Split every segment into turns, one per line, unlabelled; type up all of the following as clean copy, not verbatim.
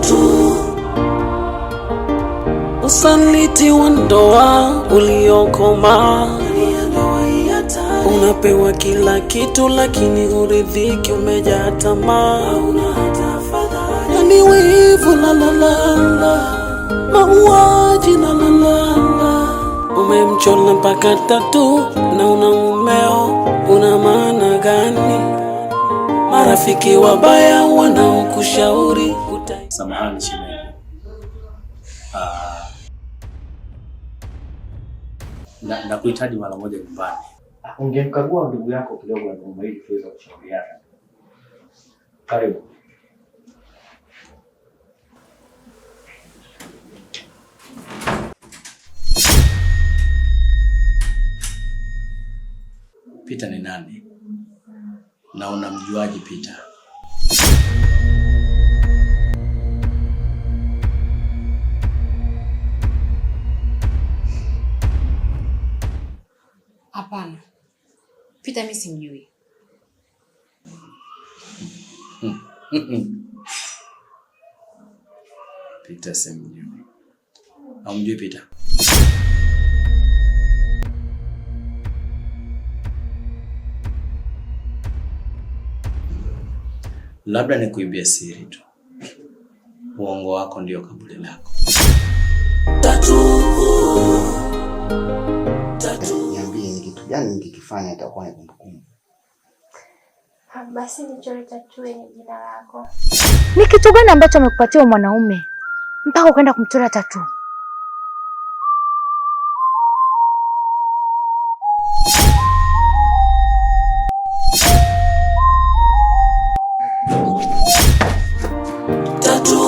Tatu. Usaliti wa ndoa uliokoma, unapewa kila kitu lakini huridhiki, umejaa tamaa, yani wivu la la la la, mauaji la la la la, umemchola mpaka tatu na una mumeo, una maana gani? Marafiki wabaya wanaokushauri uta
Samahani shemeji. Ah, na kuhitaji mara moja nyumbani. Ungemkagua ndugu yako kidogo na nyumba ili tuweze kushauriana. Karibu. Peter ni nani? Na unamjuaje Peter?
Hapana, Peter mimi simjui.
Peter simjui. Haumjui Peter? Labda nikuibie siri tu. Uongo wako ndio kaburi lako.
Tatu. Tatu.
Niambie ni kitu gani nikikifanya itakuwa ni kumbukumbu.
Basi nichore tattoo yenye jina lako.
Ni kitu gani ambacho amekupatia mwanaume mpaka ukaenda kumchora tattoo?
Tatu.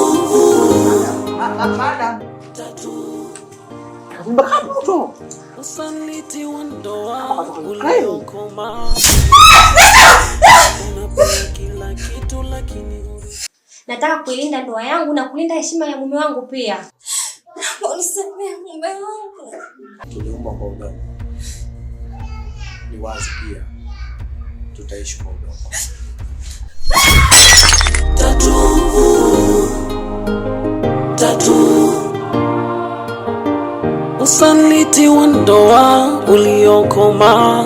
Tatu. Usaliti wa ndoa uliokoma, unapewa kila kitu lakini
Nataka kuilinda ndoa yangu na kulinda heshima ya mume wangu pia. Naomba unisamehe mume wangu.
Tuliumbwa kwa udongo, ni wazi pia tutaishi kwa udongo.
Tatu. Tatu. Usaliti wa ndoa uliokoma.